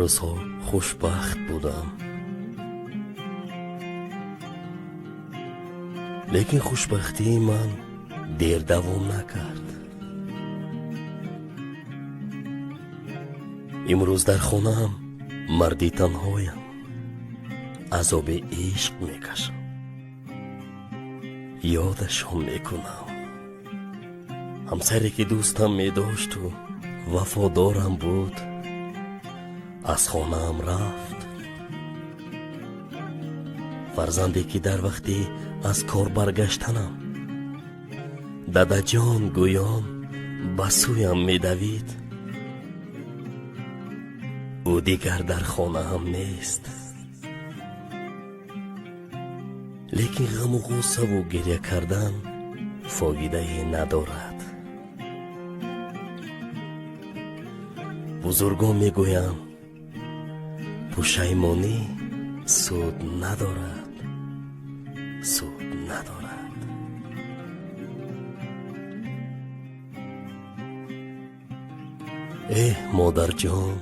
Рӯзҳо хушбахт будам. Лекин хушбахтии ман дер давом накард. Имрӯз дар хонаам марди танҳоям. Азоби ишқ мекашам. Ёдашон мекунам. Ҳамсаре ки дӯстам медошту вафодорам буд, аз хонаам рафт. Фарзанде ки дар вақти аз кор баргаштанам дадаҷон гӯён ба сӯям медавид, ӯ дигар дар хонаам нест. Лекин ғаму ғуссаву гиря кардан фоидае надорад. Бузургон мегӯянд, пушаймонӣ суд надорад, суд надорад. Эҳ, модарҷон,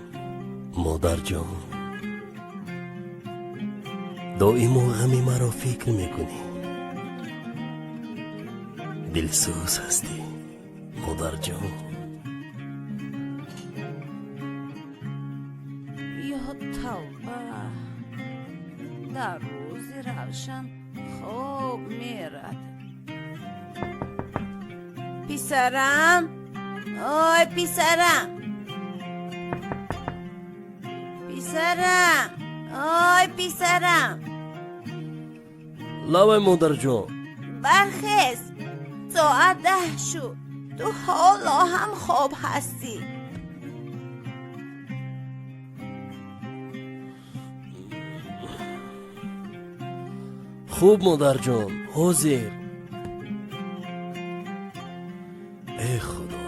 модарҷон, доимо ғами маро фикр мекунӣ. Дилсӯз ҳастӣ, модарҷон. Ё тавба, дар рӯзи равшан хоб мерад. Писарам, ой писарам, писарам, ой писарам. Лабай, модарҷон. Бархез, соат 10 шуд, ту ҳоло ҳам хоб ҳастӣ. Хуб, модарҷон, ҳозир. Э худо,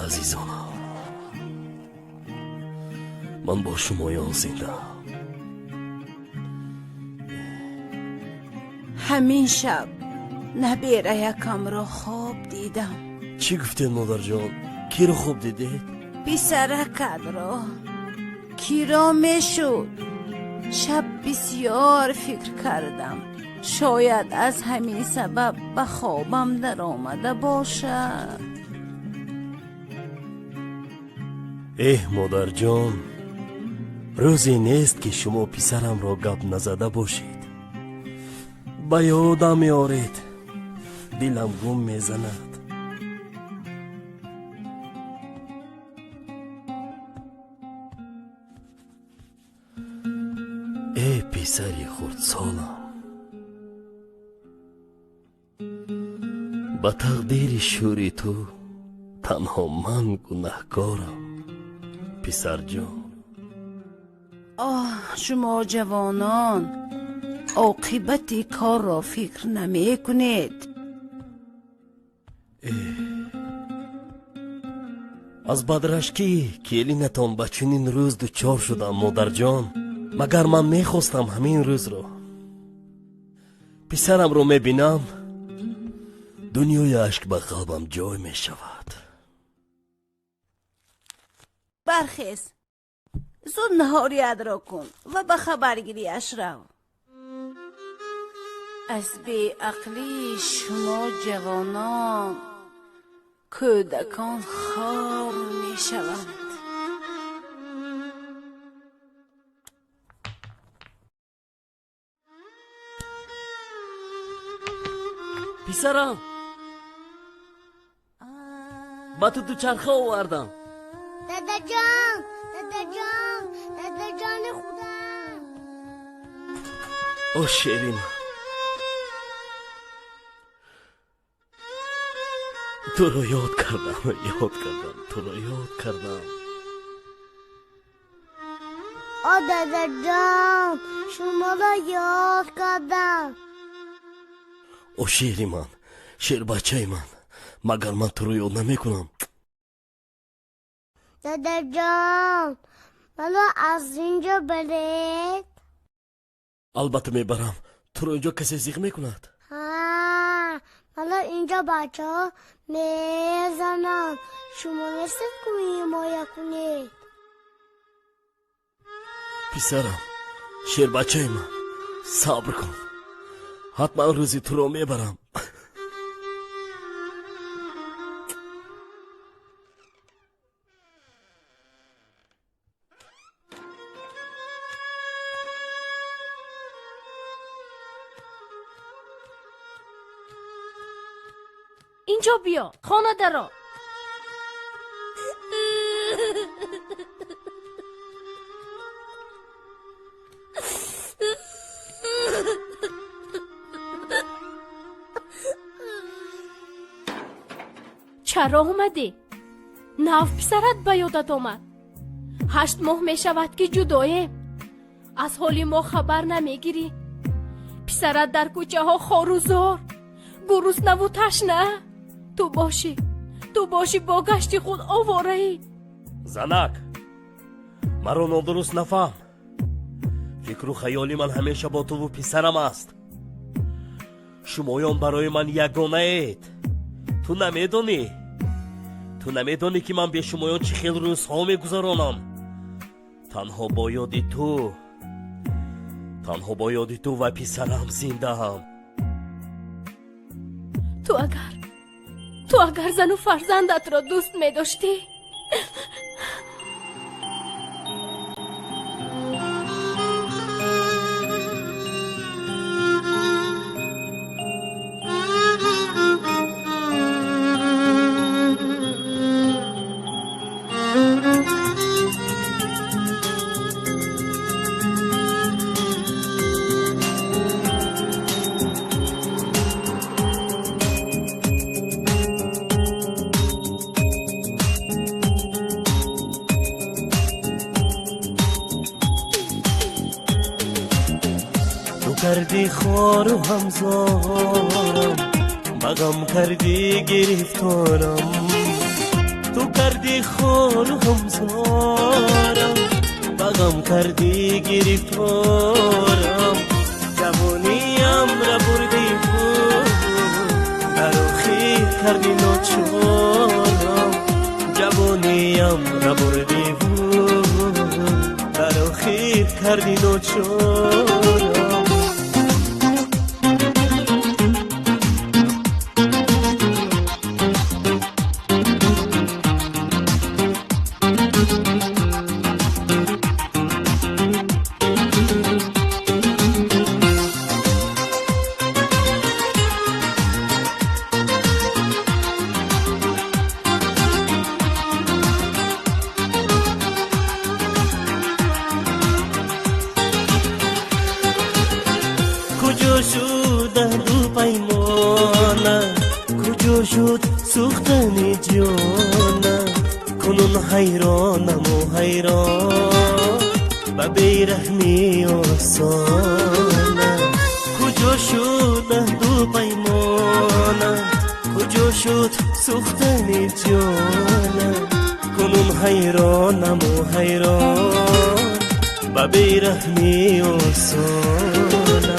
азизонам, ман бо шумоён зиндаам. Ҳамин шаб набераякамро хоб дидам. Чӣ гуфтед, модарҷон? Киро хоб дидед? Писаракатро. Киро мешуд? Шаб бисёр фикр кардам. Шояд аз ҳамин сабаб ба хобам даромада бошад. Эҳ, модарҷон, рӯзе нест ки шумо писарамро гап назада бошед. Ба ёдам меоред, дилам гум мезанад. Э писари хурдсолам, ба тақдири шӯри ту танҳо ман гунаҳкорам, писарҷон. Оҳ, шумо ҷавонон оқибати корро фикр намекунед. Аз бадрашкӣ келинатон ба чунин рӯз дучор шудам, модарҷон. Магар ман мехостам ҳамин рӯзро? Писарамро мебинам, дунёи ашк ба қалбам ҷой мешавад. Бархез, зуд наҳориятро кун ва ба хабаргириаш рав. Аз беақлии шумо ҷавонон кӯдакон хор мешаванд. Писарам, ба ту дучарха овардам. Дадаҷон, дадаҷон, дадаҷони худам. О шерин, туро ёд кардам, ёд кардам, туро ёд кардам. О дадаҷон, шуморо ёд кардам. О шери ман, шербачаи ман, магар ман туро ёд намекунам? Дадаҷон, маро аз инҷо баред. Албатта мебарам. Туро инҷо касе зиқ мекунад? Ҳа, маро инҷо бачаҳо мезананд. Шумо нестед, ки ҳимоя кунед. Писарам, шербачаи ман, сабр кун, ҳатман рӯзи туро мебарам. Инҷо биё, хона даро. Чаро омадӣ? Нав писарат ба ёдат омад. 8 моҳ мешавад, ки ҷудоем. Аз ҳоли мо хабар намегирӣ. Писарат дар кӯчаҳо хору зор, гуруснаву ташна. Ту бошӣ, ту бошӣ, бо гашти худ овораӣ. Занак, маро нодуруст нафаҳм. Фикру хаёли ман ҳамеша бо туву писарам аст. Шумоён барои ман ягонаед. Ту намедонӣ, ту намедонӣ, ки ман бе шумоён чӣ хел рӯзҳо мегузаронам. Танҳо бо ёди ту, танҳо бо ёди ту ва писарам зиндаам. Ту агар зану фарзандатро дӯст медоштӣ, Кардӣ хору ҳамзорам, ба ғам кардӣ гирифторам. Ту кардӣ хору ҳамзорам, ба ғам кардӣ гирифторам. Ҷавониям ра бурдӣ, дар охир кардӣ ночорам. Ҷавониям ра бурдӣ, дар охир кардӣ ночорам. Куҷо шуд аҳду паймона, куҷо шуд сӯхтани ҷона? Кунун ҳайронаму ҳайрон ба бераҳмӣ осона. Куҷо шуд аҳду паймона, куҷо шуд сӯхтани ҷона? Кунун ҳайронаму ҳайрон ба бераҳмӣ осона.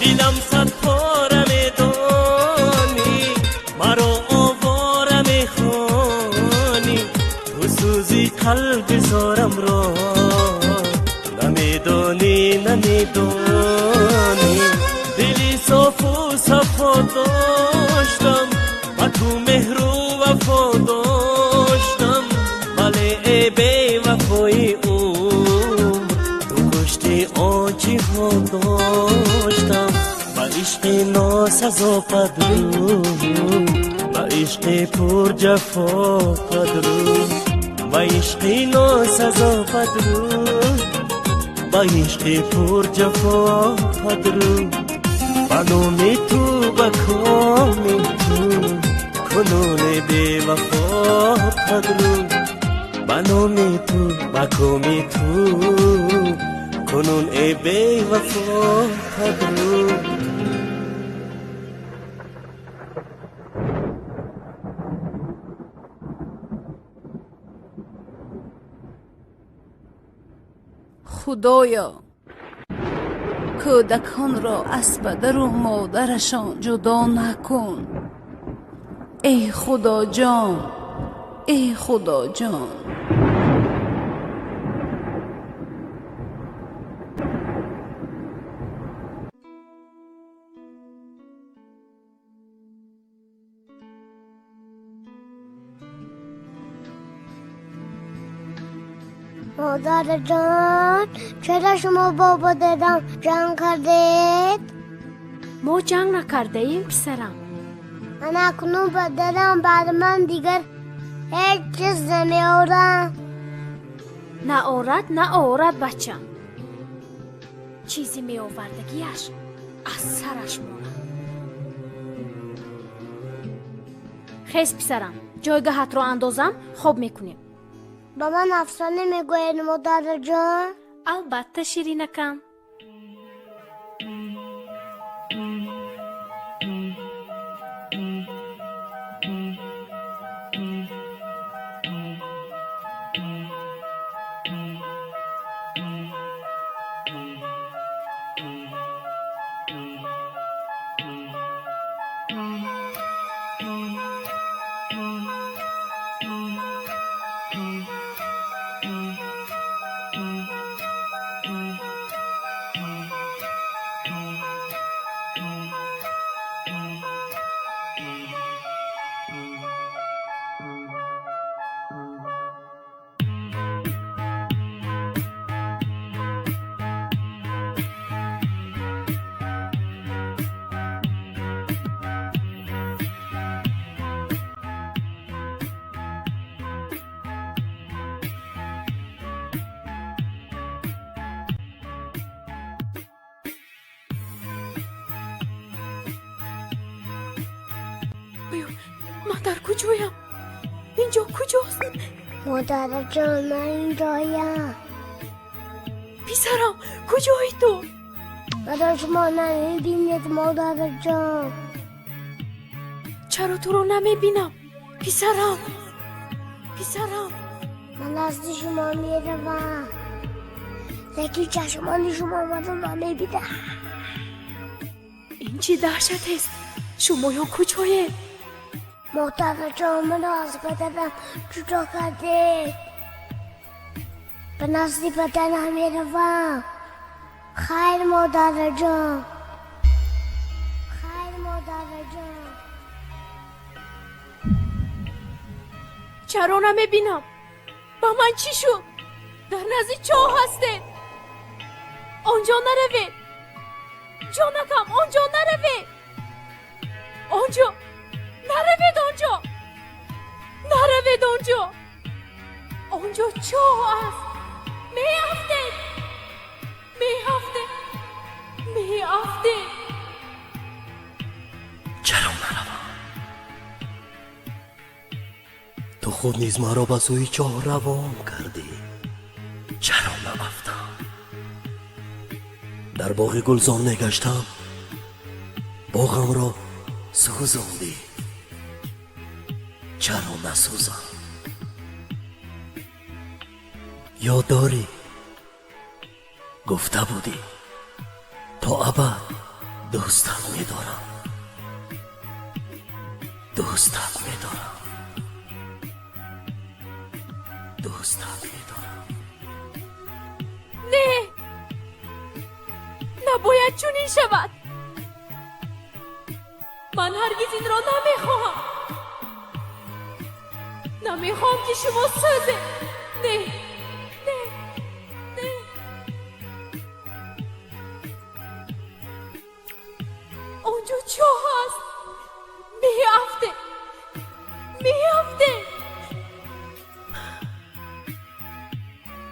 Дилам садпора медонӣ, маро овора мехонӣ. Ту сӯзи қалби зорамро намедонӣ, намедонӣ. Дили софу сафо доштам, ба ту меҳру вафо доштам, вале э бевафои умр ту кушти он чӣ ҳо доштам. Ба ишқи носазо падру, ба ишқи пурҷафо падру, ба ишқи носазо падру, ба ишқи пурҷафо падру. Ба номи ту, ба коми ту, кунуни бевафо падру. Ба номи ту, ба коми ту, кунун эй бевафо падруд. Худоё, кӯдаконро аз падару модарашон ҷудо накун. Эй Худоҷон, эй Худоҷон. Модарҷон, чаро шумо бо падарам ҷанг кардед? Мо ҷанг накардаем, писарам. Ман акнун падарам бар ман дигар ҳеҷ чиз намеорад. Наорад, наорад, бачам. Чизи меовардагиаш аз сараш монад. Хез, писарам, ҷойгаҳатро андозам, хоб мекунем. Ба ман афсона мегӯяд, модарҷон? Албатта, ширинакам. Ман дар куҷоям? Инҷо куҷост? Модарҷон, ман инҷоям. Писарам, куҷои ту? Маро шумо намебинед, модарҷон. Чаро туро намебинам? Писарам, писарам. Ман назди шумо меравам, лекин чашмони шумо маро намебинад. Ин чӣ даҳшатест? Шумоё куҷоед? Модарҷон, маро аз падарам ҷудо кардед. Ба назди падарам меравам. Хайр, модарҷон. Хайр, модарҷон. Чаро намебинам? Ба ман чӣ шуд? Дар назди чоҳ ҳастед. Онҷо наравед. Ҷонакам, онҷо наравед. Онҷо наравед, онҷо наравед, онҷо. Онҷо чоҳ аст. Меафтед, меафтед, меафтед. Чаро наравам? Ту худ низ маро ба сӯи чоҳ равон кардӣ. Чаро наафтам? Дар боғи гулзон мегаштам, боғамро сӯзондӣ. Чаро насӯзам? Ёд дорӣ, гуфта будӣ то абад дӯстат медорам, дӯстат медорам, дӯстат медорам. Не, набояд чунин шавад. Ман ҳаргиз инро намехоҳам. Намехоҳам, ки шумо сӯзед. Не, не, не. Онҷо чоҳ аст. Меафте, меафте.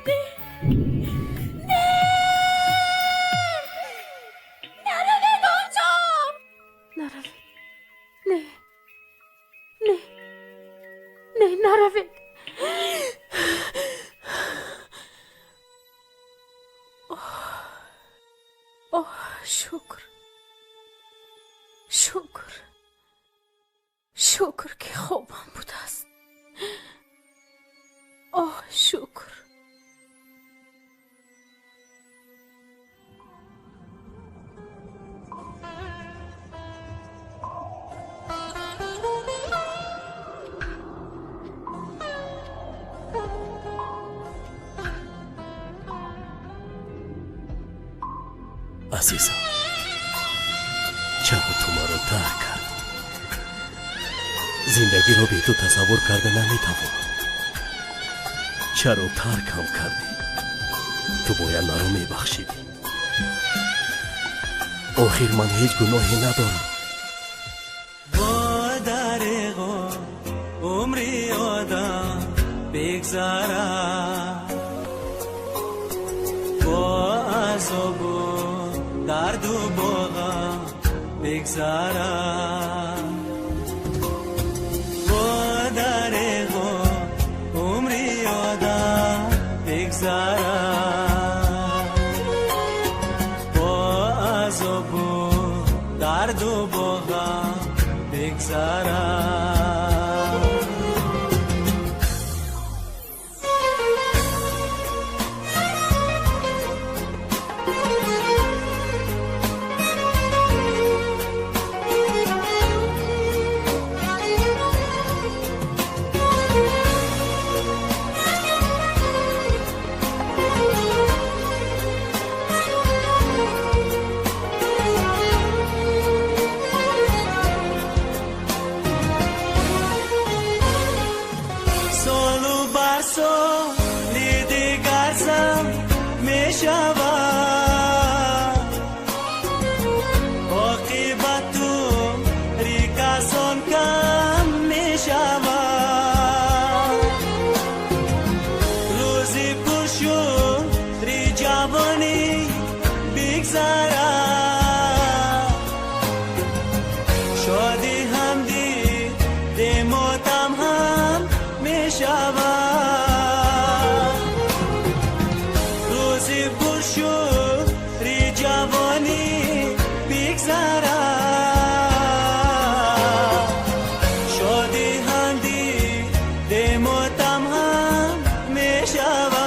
Не, не, наравед онҷо. Наравед. Не, не, не, наравед. Оҳ, шукр, шукр, шукр, ки хобам будааст. Оҳ, шукр. Азизам, чаро ту маро тарк кардӣ? Зиндагиро бе ту тасаввур карда наметавонам. Чаро таркам кардӣ? Ту бояд маро мебахшидӣ. Охир ман ҳеҷ гуноҳе надорам. Бо дареғо умри одам бигзарад, бо азобу дарду бо ғам бигзарад. Бо дареғо умри одам бигзарад, бо азобу дарду бо ғам бигзарад. Солу бар соли дигар зам мешавад, оқибату рикасон кам мешавад. Рӯзи пуршӯри ҷавонӣ бигзарад, шодӣ ҳам диде, мотам ҳам мешавад. Рӯзи пуршӯри ҷавонӣ бигзарад, шодӣ ҳам диде, мотам ҳам мешавад.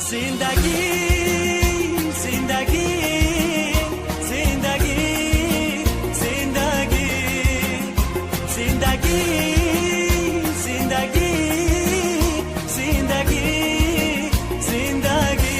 Зиндагӣ, зиндагӣ, зиндагӣ, зиндагӣ, зиндагӣ, зиндагӣ, зиндагӣ, зиндагӣ.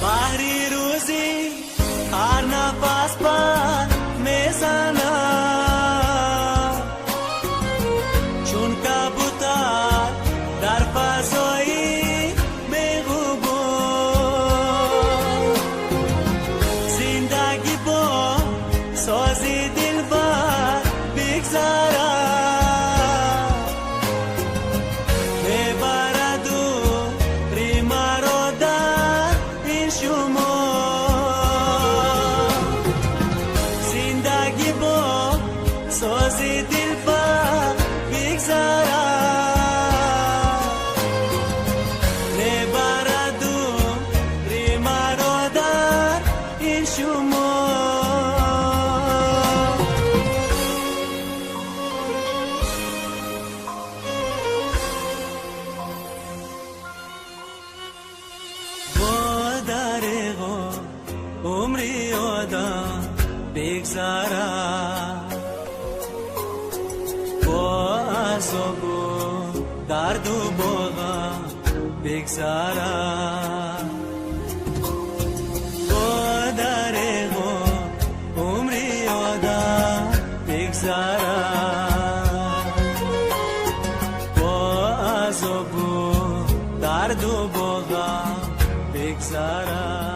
Баҳри рӯзӣ ҳар нафас пар мезанад, чун кабутар дар фазои беғубор. Зиндагӣ бо сози дилбар бигзарад, мебараду римаро дар ин шумо. Зиндагӣ бо сози дилбар бигзарад, мебараду римаро дар ин шумо. Бо дареғо умри одам бигзарад, бо азобу дарду бо ғам бигзарад. Бо дареғо умри одам бигзарад. Дарду бо ғам бигзарад.